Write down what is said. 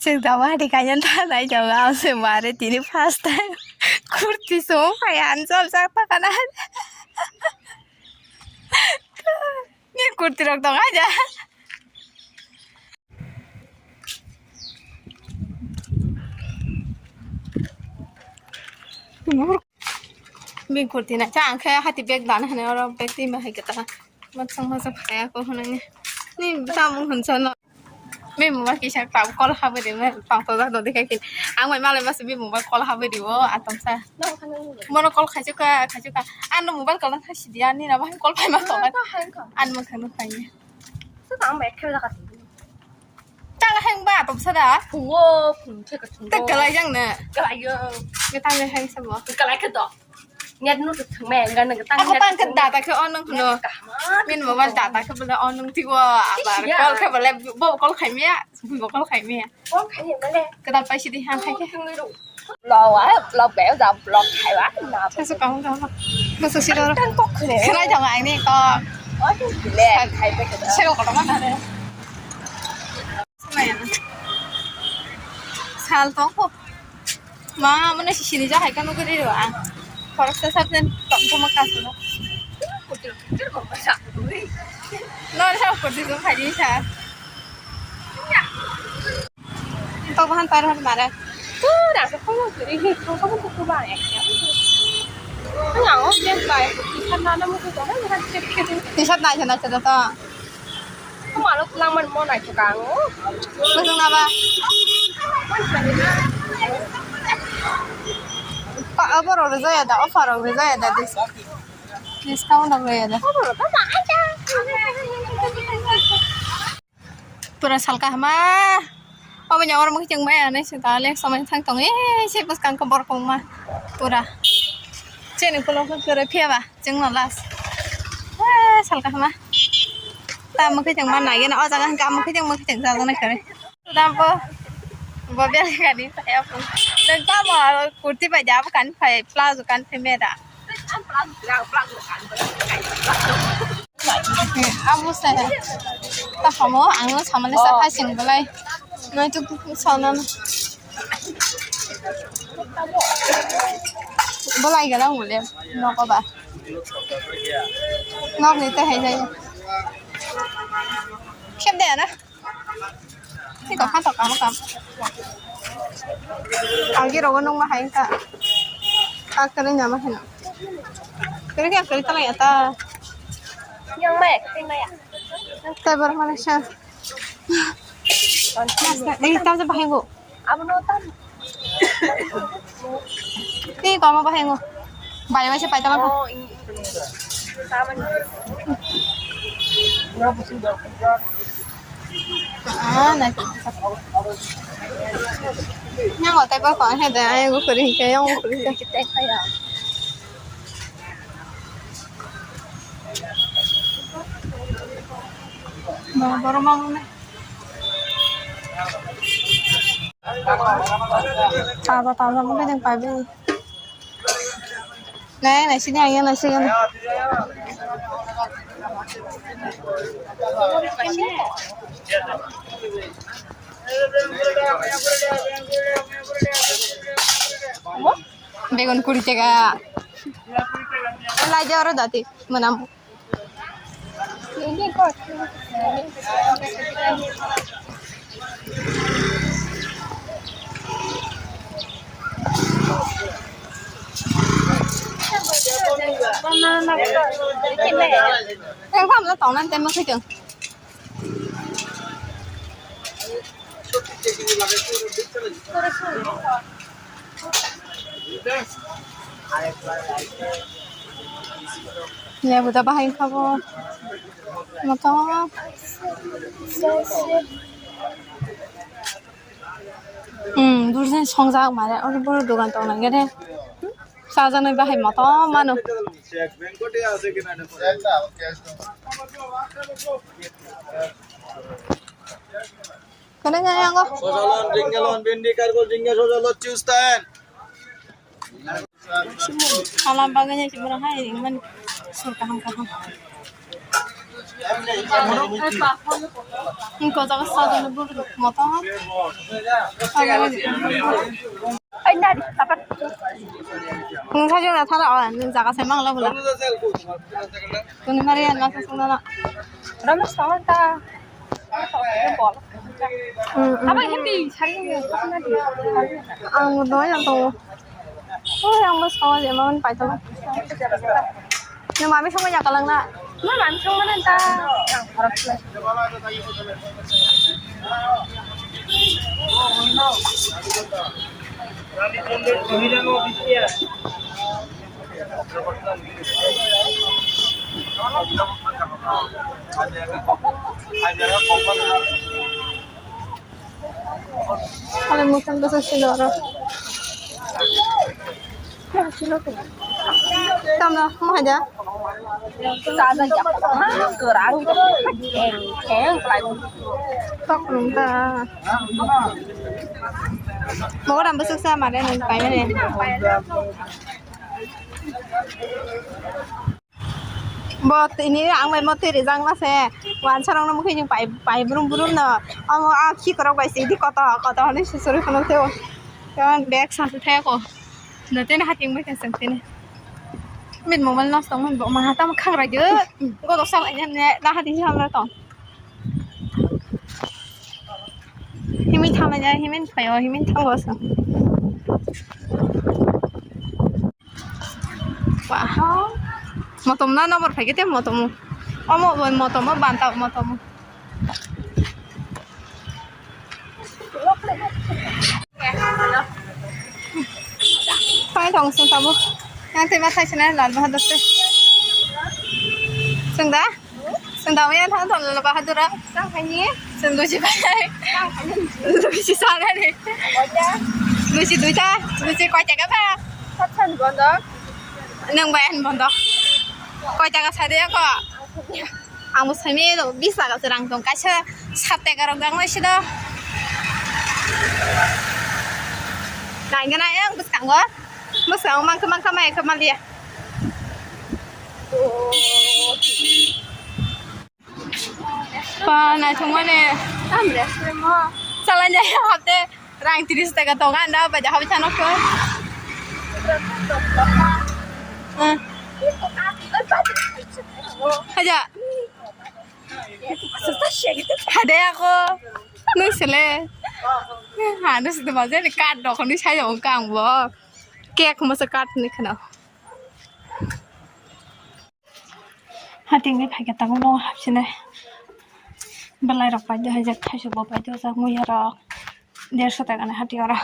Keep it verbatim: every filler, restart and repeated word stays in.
Tuk da wadi kanya ta nai jaga ase mare tini first time. Kurti so phai an jol jak ta kana. Ni kurti rok tong aja. Bini kurti nai cha ang khe hati bag dan hwnwi oro bag twi ma hai khe ta. Matsang matsang phai ako hwnwi. Ni tamung hwnsa no. Bini mobile kisa tam call habwi di ma tong to jak no dekhai khe. Ang bai malai masa bini mobile call habwi di o atom sa. Mono call khaisuk kha khaisuk kha. Ano mobile call khaisi di ani na bahai call phai ma tong. Ani mwkhang no phai. Ang bai khe jak. Tang heng ba tom sada. Phungo phung the ka thung. Te kalai jang ne. Kalai yo. Ke tang heng sa bo. Kalai khe do. Net no thung me ngan nang tang. Ako tang ke data khe on nang no. Min mobile data khe bole on nang tigo. Abar call khe bole bo call khai me. Bo call khai me. Call khai me bole. Kedal pai sidi hang khai khe. Lo wa lo be da block khai wa. Sa sa kong kong. Masa siro. Tang kok khne. Khnai jang ai ni kok. Oh, le khai pe ke. Sero ko ma na re. Sal tong ko. Ma, mane sisini ja hai kanu guri ro ang. Khoroksa sabjen tong tong ma kasu no. No, sa kurti jong khai di sa. Tok bahan tar har mare. Pura sa khoro guri hi khoro ko ko ba ya. Ang o je bai ti san na na mu ko na na che che. T-shirt nai sana chada ta. Kumarok langmani mo naithok ang o. Bwswk naba? Abo rok rijaya da, offer rok rijaya da, dis-, discount rok rijaya da. Pura salka hama. Obo ni oro mwkhang maya nai se ta le samai thang tong e se bwskang khe borok kwbangma pura. Chini ukulok khe kwrwi phiya ba chwng no last. Eh, salka hama. Ta mwkhang ma nai gana o jaga hwnkhe mwkhang mwkhang jaga nai kwrwi. Suda bo bo bel gani saya pun. Dan ta mo kurti bai da kan phai plazo kan phai meda. Abo se. Ta hamo ang no samani sa phai sing belai. Noi tuk tuk sauna. Belai gala ngule. Noko ba. Nok ni te hai jai. Khem de na. Ni kok khan tok kam kam. Agi rogo nung ma hai ka. Ka kere nya ma hai na. Kere kya kere ta ya ta. Yang ma ya, kere ma ya. Ta bar ma sa. Ni tam se bahai go. Abo no tam. Ni kok ma bahai go. Bai bai se pai ta ma. Oh, i, i. Taman. Ah, na. Yang otai pa pa he da, ai go kuri ke, yang go kuri ke. Bo, borok ma bo ne. Taja taja bo ne pai bi. Nai, nai sini ayo, nai sini. Begun kuri taka. Lai jai oro dati, manam. Yang kam la tong nan ten ma khaitung. Lebu da bahai kha bo. Motom. Hmm, durjin songjak mare. Oro boro dogan tong nang de. Chajaknai bahai motom mano. Kene kene yango. Sojalon, jingalon, bindi kargol, jinga sojalon, chustan. Alam baganya cuma hai ringman sur kaham kaham. Engko jaga sajani bwrwi motom. Nung sajani thara o, nung jaga se mangla bula. Tuni mari an masa sungna na. Rama songta. Hmm, hmm. Apa hindi sari ni? Ang doyan to. Oh, ang mas kawan ya, maman paito. Ni mami sama ya kalang na. Ni mami sama na ta. Kali mukhang dosa silo aro. Tamna, mo haja. Tok rung ta. Mo ram besuk sa mare nung pai mane. Bo tini ang bai mo twi rijak ma se, wansa rok no mukhe ni pai, pai brum brum no. Omo a khikorok bai se idi koto koto hwnwi susurwi phano teo. Tei bag sa se thaya ko. No tini hating bai kha chwng tini. Mit mobile nosto wngmani bo maha tamo khangraido. Godo salai ne la hadi hamra tong. Himwi thanglai ya, himwi phaio, himwi thango sa. Wah. Motom na nobor phaikhe te motom. Omo bo motom, o banta motom. Pai thong sung tamo. Yang tema thai sene Lal Bahadur te. Sung da? Sendao ya thang thang Lal Bahadur a. Tang khaini. Sen luchi bai. Tang khaini. Luchi sana ni. Oja. Luchi duita. Luchi koi taka ba? Sat san bondo. Nang bai an bondo. Koi taka sa de ko. Ang bo sami bis taka se rang tong kaisa sat taka rok dang nai sido. Nai gana yang bus kang go. Bus kang mang khe mang khe mai khe maliya. Pa, naithok mani. Tam restaurant mo. Chalai jai hapte rang tris taka tongo, anda bai da habai thano khe. Hmm. Haja. Hade ako. Nung sele. Ha, nung sele ma jani card rok ni sai jabo kang bo. Cake mo se card ni khna. Hating ni phaikhe tabuk nogo hapsinai. Belai rok paide hai jak, thaisu bo paide jak, muya rok derso taka ni hati oro.